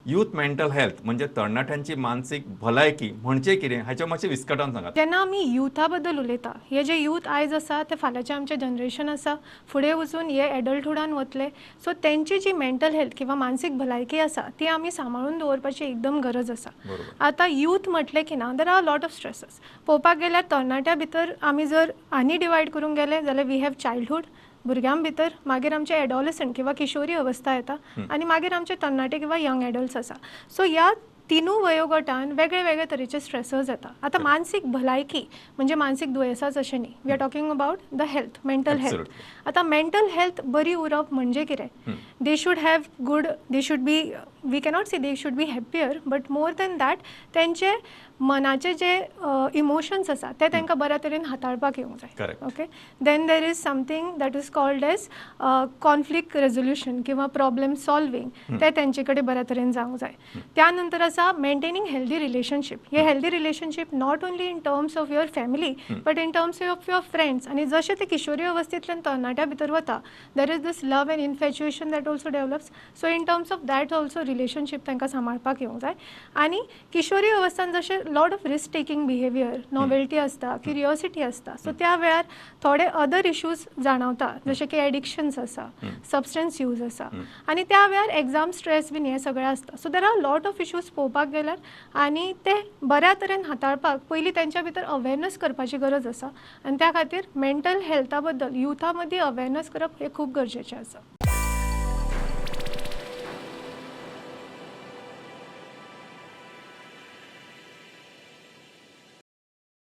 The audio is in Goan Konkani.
यूथ मेंटल हेल्थ म्हणजे तरणाट्यांची मानसीक भलायकी म्हणजे कितें, हाचेर मातशें विस्कटावन सांगात. जेन्ना आमी युथा बद्दल उलयता, हे जे यूथ आयज आसा ते फाल्यांचें आमचें जनरेशन आसा, फुडें वचून हे एडल्टहुडान वतले. सो तेंची जी मेंटल हेल्थ किंवा मानसीक भलायकी आसा ती आमी सांबाळून दवरपाची एकदम गरज आसा. आतां यूथ म्हटलें की ना, there are lot of stresses. पळोवपाक गेल्यार तरणाट्या भितर आमी जर आनी डिवायड करूंक गेले जाल्यार we have childhood, भुरग्यां भितर, मागीर आमचे एडोलसंट किंवा किशोरी अवस्था येता आनी मागीर आमचे तरणाटे किंवा यंग एडल्ट्स आसा. सो ह्या तिनूय वयोगटान वेगळे वेगळे तरेचे स्ट्रेसर्स येता. आतां मानसीक भलायकी म्हणजे मानसीक दुयेंसाच अशें न्ही, we are talking about the health, mental health. आतां मेंटल हेल्थ बरी उरप म्हणजे कितें, they should have good, they should be, we cannot see they should be happier, but more than that तेंचे मनाचे जे इमोशन्स आसा ते तांकां बऱ्या तरेन हाताळपाक येवंक जाय. Okay, then there is something that is called as conflict resolution किंवा प्रॉब्लेम सॉल्वींग, ते तेंचे कडेन बऱ्या तरेन जावंक जाय. त्या नंतर आसा मेंटेनींग हेल्दी रिलेशनशीप. हे healthy relationship not only in terms of your family but in terms of your friends. आनी जशें ते किशोरी अवस्थेंतल्यान तरणाट्या भितर वता, there is this love and infatuation that also develops. So in terms of that also relationship तांकां सांबाळपाक येवंक जाय. आनी किशोरी अवस्थान जशें lot of risk taking behaviour, novelty आसता, क्युरियोसिटी आसता, सो त्या वेळार थोडे अदर इश्यूज जाणवता, जशे की एडिक्शन्स आसा, सबस्टन्स यूज आसा, आनी त्या वेळार एग्जाम स्ट्रेस बीन हें सगळें आसता. So there are lot of issues पळोवपाक गेल्यार, आनी ते बऱ्या तरेन हाताळपाक पयलीं तेंच्या भितर अवेरनस करपाची गरज आसा आनी त्या खातीर मेंटल हेल्था बद्दल युथा मदीं अवेरनस करप हें खूब गरजेचें आसा.